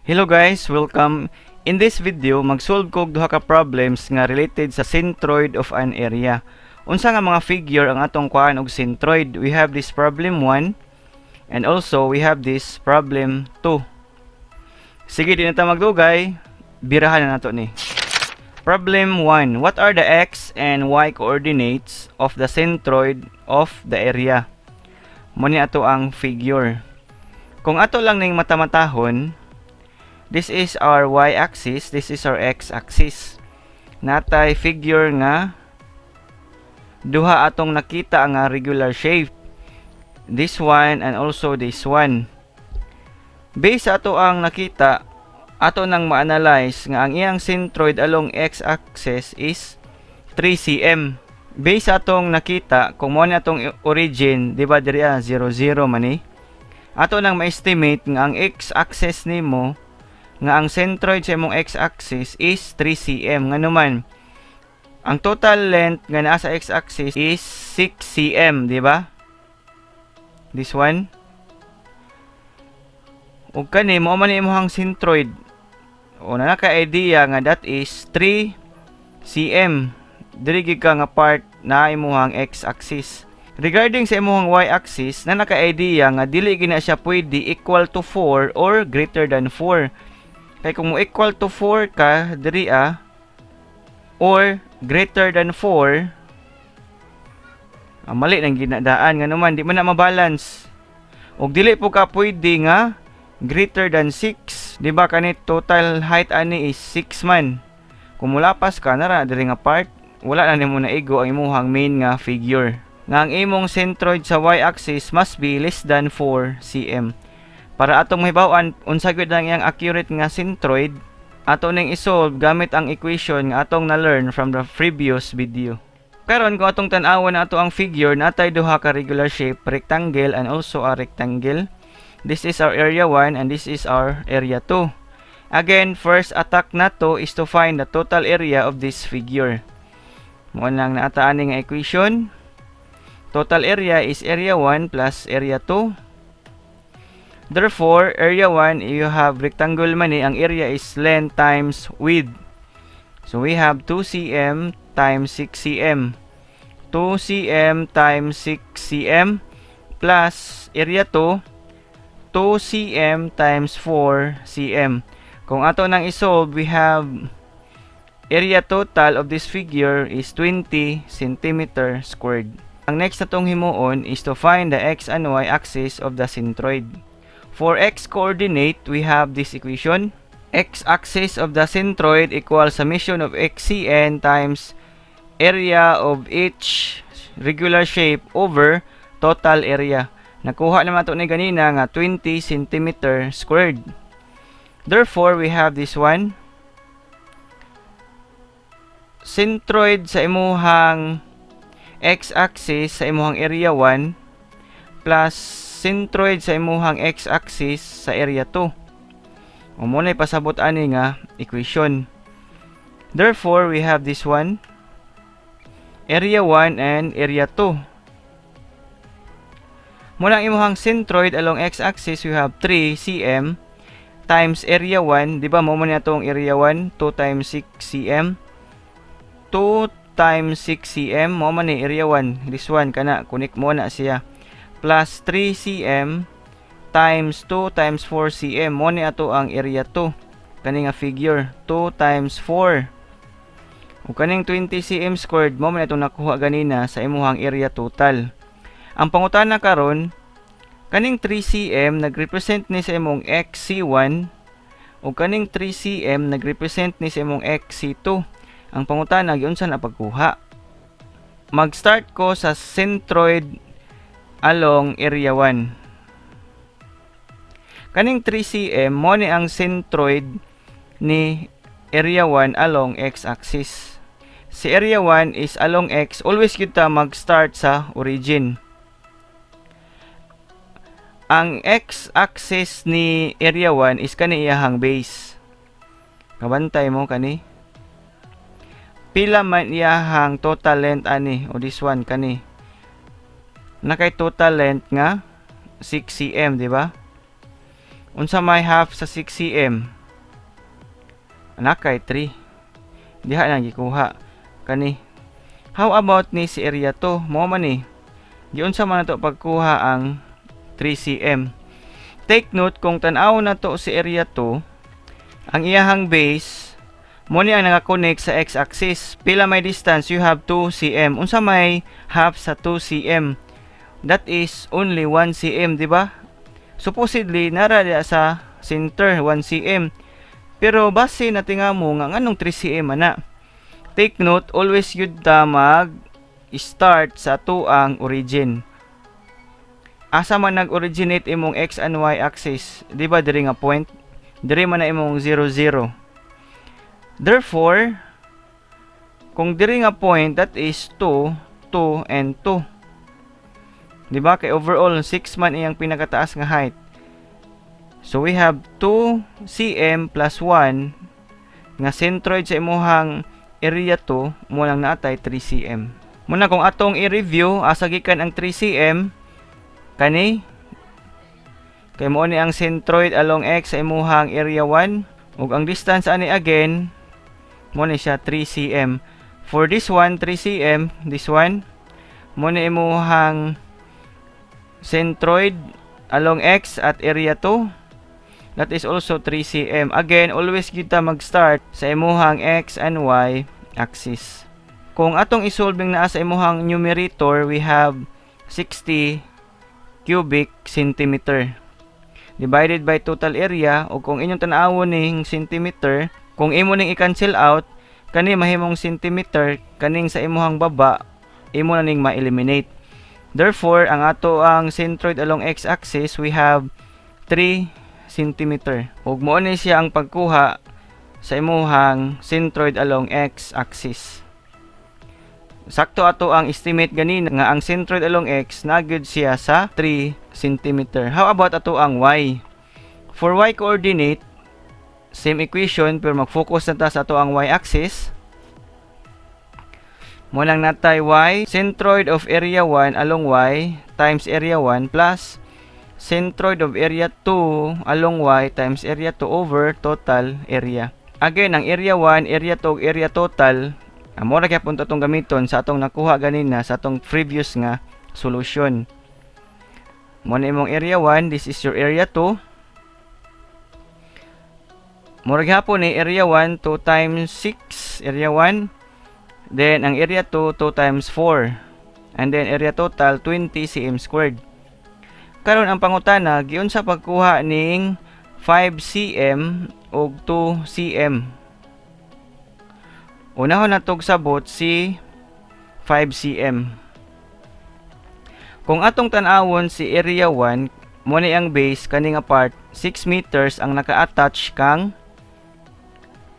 Hello guys, welcome. In this video, mag-solve ko og duha ka problems nga related sa centroid of an area. Unsa nga mga figure ang atong kuhaan og centroid? We have this problem 1 and also we have this problem 2. Sige, di na ta magdugay, birahan na nato ni. Problem 1. What are the x and y coordinates of the centroid of the area? Mao ni ato ang figure. Kung ato lang ning matamatahon, this is our y-axis, this is our x-axis. Naa tay figure nga duha atong nakita nga regular shape. This one and also this one. Based sa ato ang nakita, ato nang ma-analyze nga ang iyang centroid along x-axis is 3 cm. Based sa atong nakita, kung mao ni atong origin, di ba diri ah, 0 0 man ni. Ato nang ma-estimate nga ang x-axis nimo, nga ang centroid sa imong x-axis is 3 cm. Ngano man, ang total length nga naa sa x-axis is 6 cm, di ba? This one. Ug kani mao man ni imong centroid. O na naka-idea nga that is 3 cm. Diri gid ka nga part na imuhang x-axis. Regarding sa imuhang y-axis, na naka-idea nga dili gina siya pwede equal to 4 or greater than 4. Kay kung mo equal to 4 ka diri ah or greater than 4, mali nang ginadaan, ngano man di man na mabalance. Ug dili po ka pwede nga greater than 6. Di ba kani total height ani is 6 man? Kung mulapas ka nara diri nga part, wala na nimo naigo ang imuhang main nga figure. Nga ang imong centroid sa y-axis must be less than 4 cm. Para atong mahibaw-an unsa gyud ang iyang accurate nga centroid, ato ning isolve gamit ang equation nga atong na-learn from the previous video. Karon, kung atong tan-awon na ato ang figure, natay duha ka regular shape, rectangle and also a rectangle. This is our area 1 and this is our area 2. Again, first attack nato is to find the total area of this figure. Mao nang naa ta ani nga equation. Total area is area 1 plus area 2. Therefore, area 1, you have rectangle man ni, ang area is length times width. So we have 2 cm times 6 cm. 2 cm times 6 cm plus area 2, 2 cm times 4 cm. Kung ato nang isolve, we have area total of this figure is 20 centimeter squared. Ang next natong himuon is to find the x and y axis of the centroid. For x coordinate, we have this equation. X axis of the centroid equals summation of xcn times area of each regular shape over total area. Nakuha naman ito ni ganina nga 20 centimeter squared. Therefore, we have this one. Centroid sa imuhang x-axis sa imuhang area 1 plus centroid sa imuhang x-axis sa area 2. O mao na pasabot ani nga equation. Therefore, we have this one. Area 1 and area 2. Mao na ang imuhang centroid along x-axis, we have 3 cm times area 1, di ba mao man atong area 1, 2 times 6 cm. 2 times 6 cm, mao man ni area 1. This one kana kunik mo na siya. Plus 3 cm times 2 times 4 cm. Mao ni ato ang area 2. Kani nga figure, 2 times 4. Ug kaning 20 cm squared, mao man itong nakuha ganina sa imuhang area total. Ang pangutana karon, kaning 3 cm nagrepresent ni sa imong xc1 ug kaning 3 cm nagrepresent ni sa imong xc2. Ang pangutana, giunsa na pagkuha? Mag-start ko sa centroid along area 1. Kaning 3 cm mao ni ang centroid ni area 1 along x-axis. Si area 1 is along x, always kita mag-start sa origin. Ang x-axis ni area 1 is kani iyahang base. Kabantay mo kani. Pila man iyahang total length ani o this one kani? Nakay total length nga 6 cm, di ba? Unsa may half sa 6 cm? Naa kay 3. Diha na gikuha kani. How about ni si area 2? Mao man ni. Giunsa man nato pagkuha ang 3 cm? Take note, kung tan-aw nato si area 2, ang iyahang base mo ni ang naka-connect sa x-axis. Pila may distance? You have 2 cm. Unsa may half sa 2 cm? That is only 1 cm, di ba? Supposedly nara diya sa center, 1 cm. Pero base na tinga mo nga nganong 3 cm ana. Take note, always yun ta mag start sa atuang origin. Asa man nag-originate imong x and y axis? Di ba diri nga point? Diri man na imong 0 0. Therefore, kung diri nga point, that is 2, 2, and 2. Di ba? Kay overall, 6 man iyang pinakataas nga height. So, we have 2 cm plus 1 nga centroid sa imuhang area 2, mo lang naatay 3 cm. Muna kung atong i-review, asa gikan ang 3 cm? Kani kay mo ni ang centroid along x sa imuhang area 1, ug ang distance ani again mo ni siya 3 cm. For this one, 3 cm, this one mo ni imuhang centroid along x at area 2. That is also 3 cm. Again, always kita mag-start sa imuhang x and y axis. Kung atong isolving naa sa imuhang numerator, we have 60 cubic centimeter divided by total area. O kung inyong tan-awon ning centimeter, kung imo ning i-cancel out kani, mahimong centimeter kaning sa imuhang baba, imo na ning ma-eliminate. Therefore, ang ato ang centroid along x-axis, we have 3 centimeter. Ug mao ni siya ang pagkuha sa imuhang centroid along x-axis. Sakto ato ang estimate ganina nga ang centroid along x naa gyud siya sa 3 cm. How about ato ang y? For y coordinate, same equation pero mag-focus na ta sa ato ang y-axis. Mo lang natay y, centroid of area 1 along y times area 1 plus centroid of area 2 along y times area 2 over total area. Again, ang area 1, area 2, ug area total, amo ra gyapon atong gamiton sa atong nakuha ganina sa atong previous nga solution. Mo na imong area 1, this is your area 2. Mura gyapon ni area 1, 2 times 6, area 1. Then ang area 2, 2 times 4. And then area total, 20 cm squared. Karon ang pangutana, giunsa pagkuha ning 5 cm ug 2 cm? Unahon natog sabot si 5 cm. Kung atong tan-awon si area 1, mo ni ang base kani nga part, 6 meters ang naka-attach kang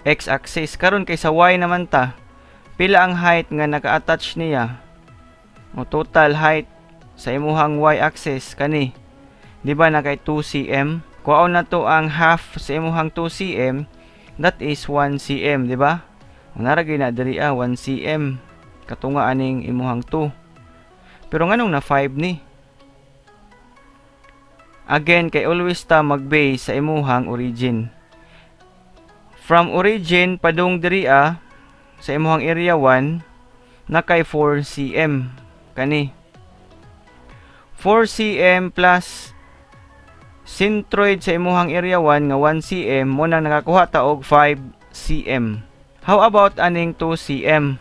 x-axis. Karon kay sa y naman ta, pila ang height nga naka-attach niya? O total height sa imuhang y-axis kani. Di ba na kay 2 cm? Kuhaon na to ang half sa imuhang 2 cm, that is 1 cm, di ba? Nara gyud na diri ah, 1 cm. Katunga aning imuhang 2. Pero nganong na 5 ni? Again, kay always ta mag-base sa imuhang origin. From origin padung diri ah, sa imuhang area 1, na kay 4 cm kani. 4 cm plus centroid sa imuhang area 1 nga 1 cm, mo nang nakakuha ta og 5 cm. How about aning 2 cm?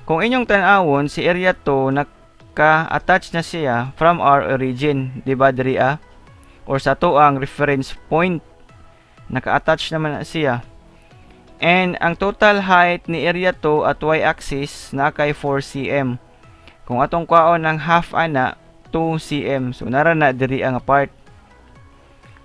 Kung inyong tan-awon si area 2, naka-attach na siya from our origin, di ba, diri ah? Or sa ang reference point, naka-attach naman na siya. And ang total height ni area 2 at y-axis na kay 4 cm. Kung atong kwaon ang half ana, 2 cm. So nara na diri ang part.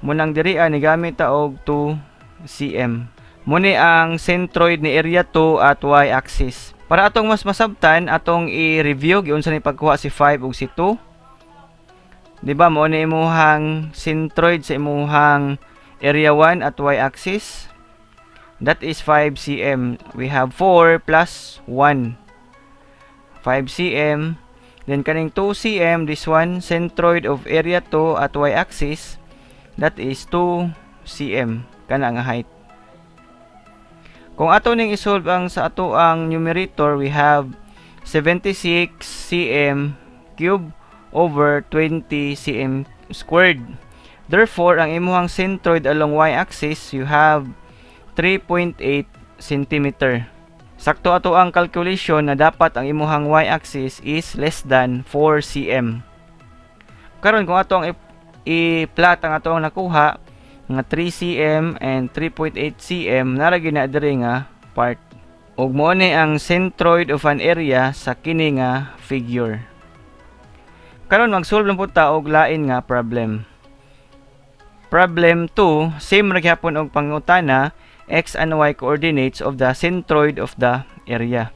Munang diri ah, ni gamit ta og 2 cm. Muni ang centroid ni area 2 at y-axis. Para atong mas masabtan, atong i-review giunsa ni pagkuha si 5 ug si 2. Di ba mo ni imuhang centroid sa imuhang area 1 at y-axis? That is 5 cm. We have 4 plus 1. 5 cm. Then kaning 2 cm, this one, centroid of area 2 at y-axis, that is 2 cm. Kana nga height. Kung ato ning isolve ang sa ato ang numerator, we have 76 cm cube over 20 cm squared. Therefore, ang imuhang centroid along y-axis, you have 3.8 cm. Sakto ato ang calculation na dapat ang imuhang y-axis is less than 4 cm. Karon, kung ato ang i-plot ang ato ang nakuha nga 3 cm and 3.8 cm, naa ra na diri nga part. Ug mao ni ang centroid of an area sa kini nga figure. Karon, mag-solve lang pud ta og lain nga problem. Problem 2, same ra gyapon og pangutana, x and y coordinates of the centroid of the area.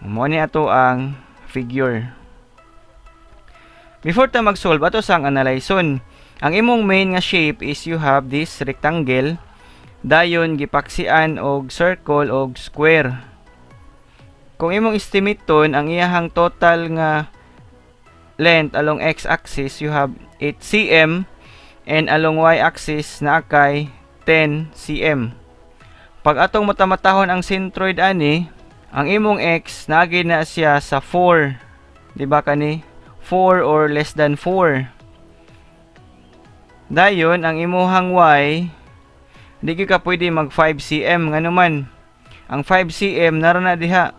Mao ni ato ang figure. Before ta mag-solve, ato sang analyson. Ang imong main nga shape is you have this rectangle, dayon gipaksian og circle og square. Kung imong estimateon ang iyahang total nga length along x-axis, you have 8 cm and along y-axis naa kay 10 cm. Pag atong matamatahon ang centroid ani, ang imong x naagi na siya sa 4. Di ba kani? 4 or less than 4. Dayon ang imuhang y, di gyud ka pwede mag 5 cm, ngano man ang 5 cm nara na diha.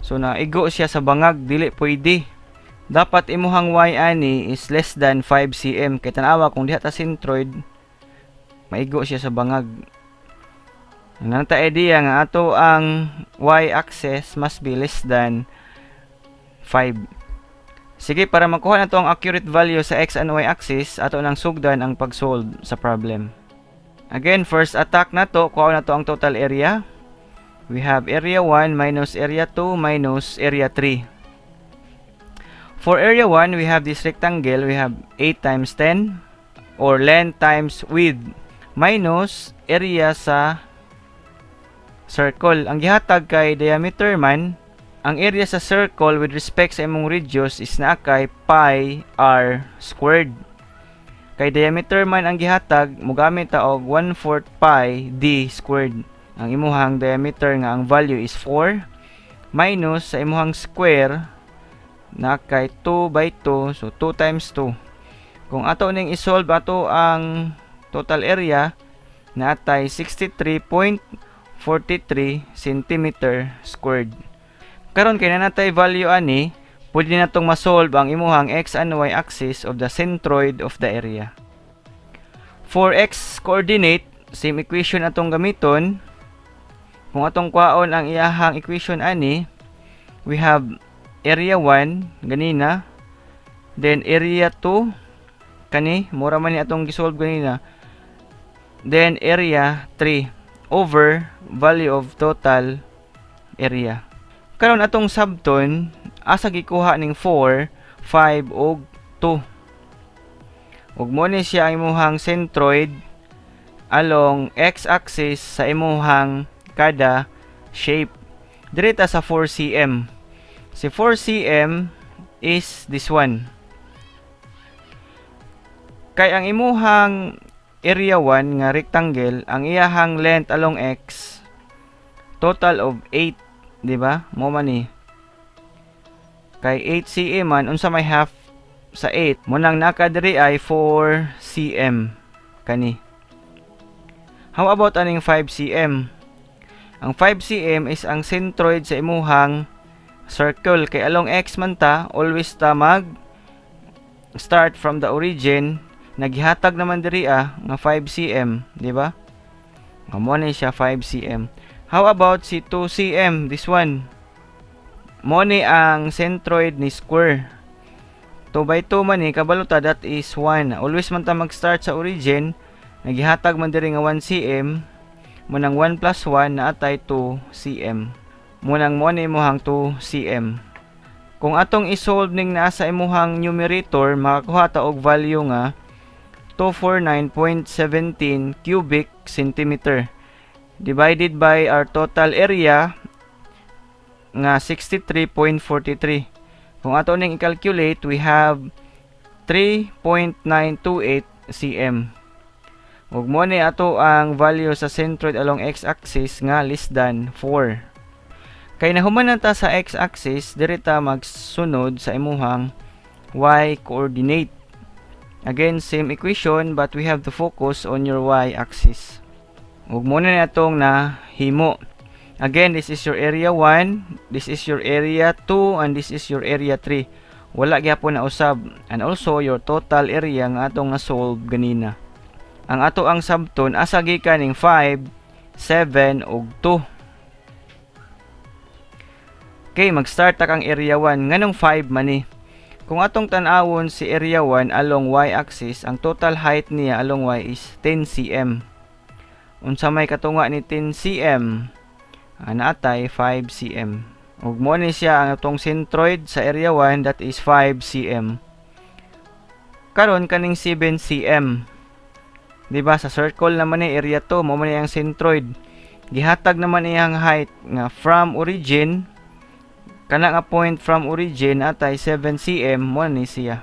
So naigo siya sa bangag, dili pwede. Dapat imuhang y ani is less than 5 cm kay tan-awa, kung diha ta centroid, maigo siya sa bangag. Naa ta idea nga ato ang y-axis must be less than 5. Sige, para makuha nato ang accurate value sa x and y axis, ato nang sugdan ang pag-solve sa problem. Again, first attack nato, kuha nato ang total area. We have area 1 minus area 2 minus area 3. For area 1, we have this rectangle. We have 8 times 10 or length times width minus area sa circle. Ang gihatag kay diameter man, ang area sa circle with respect sa imong radius is naa kay pi r squared. Kay diameter man ang gihatag, mogamit ta og 1/4 pi d squared. Ang imuhang diameter nga ang value is 4 minus sa imuhang square naa kay 2 by 2, so 2 times 2. Kung ato ning isolve ato ang total area, naa tay 63.43 centimeter squared. Karon kay naa natay value ani, pwede natong ma-solve ang imuhang x and y axis of the centroid of the area. For x coordinate, same equation atong gamiton. Kung atong kwaon ang iyahang equation ani, we have area 1 ganina, then area 2 kani, mura man ni atong gisolve ganina, then area 3 over value of total area. Karon, atong sabton asa gikuha ning 4, 5 ug 2. Ug mo ni siya ang imuhang centroid along x-axis sa imuhang kada shape. Diri ta sa 4 cm. Si 4 cm is this one. Kay ang imuhang area 1 nga rectangle, ang iyahang length along x total of 8, di ba? Mo man ni. Kay 8 cm man, unsa may half sa 8? Mo nang naka diri ay 4 cm kani. How about aning 5 cm? Ang 5 cm is ang centroid sa imuhang circle kay along x man ta, always ta mag start from the origin. Naghihatag naman diri nga 5 cm, di ba? Mao ni siya 5 cm. How about si 2 cm, this one? Mo ni ang centroid ni square. 2 by 2 man ni, kabalo ta that is 1. Always man ta mag-start sa origin, nagihatag man diri nga 1 cm, mo nang 1 plus 1 naa tay 2 cm. Mo nang mo ni imuhang 2 cm. Kung atong i-solve ning naa sa imuhang numerator, makakuha ta og value nga 249.17 cubic centimeter divided by our total area nga 63.43. Kung ato ning i-calculate, we have 3.928 cm. Ug mo ni ato ang value sa centroid along x-axis nga less than 4. Kay nahuman na ta sa x-axis, diri ta magsunod sa imuhang y coordinate. Again, same equation, but we have to focus on your y-axis. Ug mo na atong nahimo. Again, this is your area 1, this is your area 2, and this is your area 3. Wala gyapon na usab. And also, your total area nga atong na-solve ganina. Ang ato ang sabton, asa gikan ning 5, 7 ug 2. Okay, mag-start ta kang area 1. Nganong 5 man ni? Kung atong tan-awon si area 1 along y-axis, ang total height niya along y is 10 cm. Unsa may katunga ni 10 cm? Naatay 5 cm. Ug mo ni siya ang atong centroid sa area 1, that is 5 cm. Karon, kaning 7 cm. Di ba sa circle naman ni area 2, mo man ni ang centroid. Gihatag naman iyang height nga from origin, kana nga point from origin atay 7 cm, mo ni siya.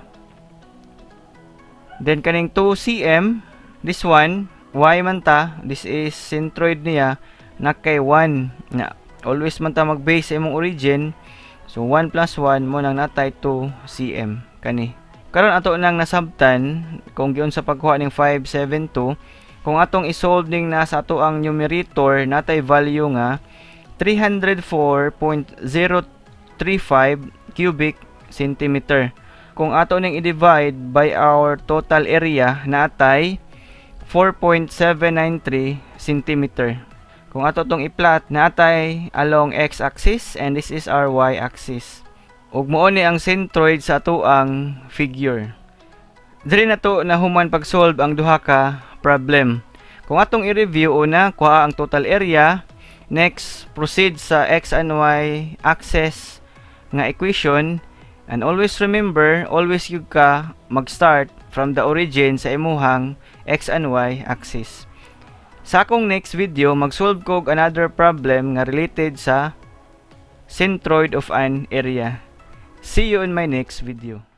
Then kaning 2 cm, this one, y man ta, this is centroid niya na kay 1 na always man ta mag-base sa imong origin. So 1 plus 1 mo nang natay 2 cm kani. Karon, ato nang nasabtan kung giunsa pagkuha ning 572. Kung atong i-solve ning nasa ato ang numerator, natay value nga 304.035 cubic centimeter. Kung ato ning i-divide by our total area, natay 4.793 centimeter. Kung ato tong i-plot, natay along x-axis and this is our y-axis. Ug mao ni ang centroid sa ato ang figure. Diri na to nahuman pag-solve ang duha ka problem. Kung atong i-review, una, kuha ang total area. Next, proceed sa x and y axis nga equation. And always remember, always gyud ka mag-start from the origin sa imuhang x and y axis. Sa akong next video, mag-solve ko og another problem nga related sa centroid of an area. See you in my next video.